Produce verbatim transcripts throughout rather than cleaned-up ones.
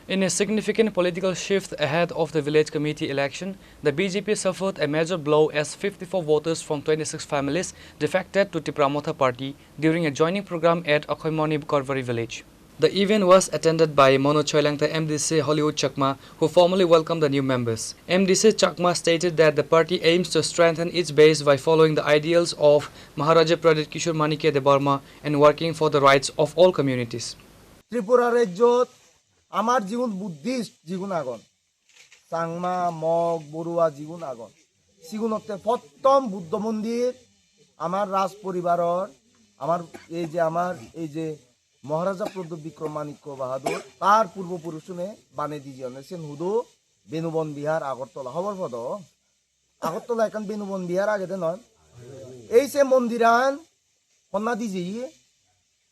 In a significant political shift ahead of the village committee election, the B J P suffered a major blow as fifty-four voters from twenty-six families defected to Tipra Motha party during a joining program at Akhoimoni Korvari village. The event was attended by Manoj Choilengta, M D C Hollywood Chakma, who formally welcomed the new members. M D C Chakma stated that the party aims to strengthen its base by following the ideals of Maharaja Pradyut Kishore Manikya Debbarma and working for the rights of all communities. Tripura rajyot amar jigun Buddhist jigun agon, Changma, Mog, Borua jigun agon, sigunotte pottom Buddho mondir amar raj poribaror, amar ei je, amar ei je Maharaja Pradyut Bikram Manikya Bahadur, tar purbo purushune banei di jeyonne, sen hudu Benubon Bihar, Agartala, hobor podo? Agartala ekkan Benubon Bihar agede noi? Ei se mondiran honna di jeye?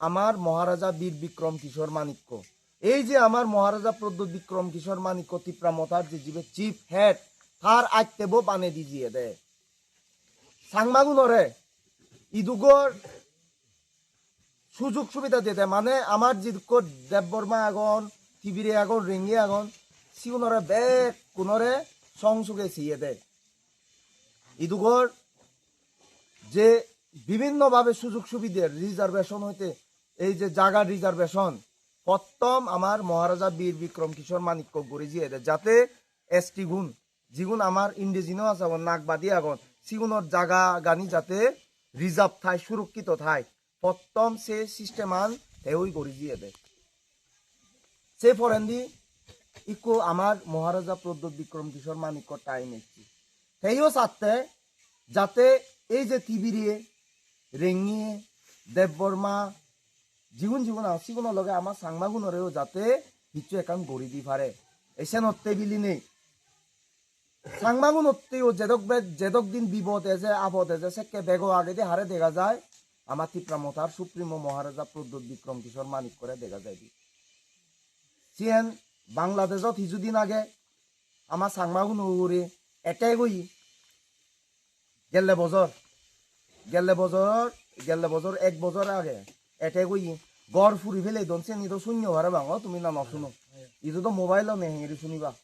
Amar Maharaja Bir Bikram Kishore Manikya. Ei je amar Maharaja Pradyut Bikram Kishore Manikya Tipra Mothar je jibe chief head, tar attebo banei di jeyede. Changmagunore idugor sujug subida dede, mane amar jidukko Debbarma agon, Tibire agon, Rengi agon, sigunore bekkunore song suge siyede. Idugor je bibhinno bhabe sujug subide, reservation hoite ei je jagar reservation, pottom amar Maharaja Bir Bikram Kishore Manikya guri jiyede, jate S T gun, jigun amar indigenous agon, Nagbadi agon, sigunor jaga gani jate reserve thai, surokkito thai, pottom se system an te oi guri jiyede. Se porendi ikko amar Maharaja Pradyut Bikram Kishore Manikya time ecche. Teyo satte jate ei je Tibire, Rengi, Debbarma, jigun jigun agon, siguno loge ama Changmagunoreyo jate hissu ekkan gori di pare. Ei senotte bilinei Changmagunotteyo jedok be-, jedok din bibod eje, abod eje, sekke bego agedi hare dega jai, ama Tipra Mothar Supremo Maharaja Pradyut Bikram Kishore Manikkore dega jaide. Siyen Bangladeshot hiju din age ama Changmaguno ugure attack oye. Gelle bojor, gelle bojor, gelle bojor ek bojor age attack oye. Ghor puri pele don, seni do sunno parapang, o tumi na no suno. Idu do mobile-o nei, hengeri suniba?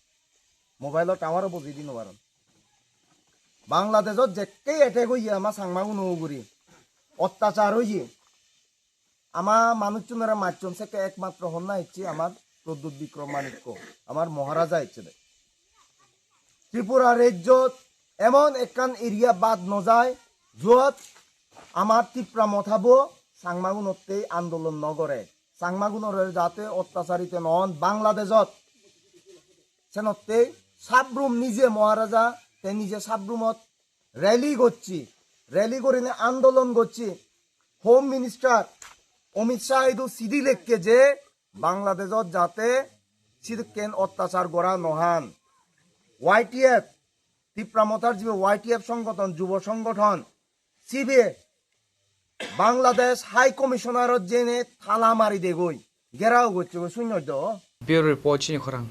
Mobile-o tower-o bojei di no paron. Bangladeshot jekke attack oye ama Changmaguno ugure, ottachar oye, ama manuchchunore majjon, sekke ekmatro honna ecche amar Pradyut Bikram Manikya, amar Maharaja ecche de. Tripura rejjot emon ekkan area bad no jai, jot amar Tipra Mothabo Changmagunotte andolon no gore, Changmagunore jate ottacharite no on Bangladeshot. Senotte Sabrum nije Maharaja, te nije Sabrumot rally gocche, rally gorine andolon gocche. Home Minister Amit Shah idu sidi lekke je Bangladeshot jate sidikken ottachar gora no han. Y T F, Tipra Mothar jibe Y T F songothon, jubo songothon, sibe Bangladesh High Commissioner-ot jeinei tala mari degoi, gherao gocchegoi, sunnoi do. Bureau Report, Chini Khorang.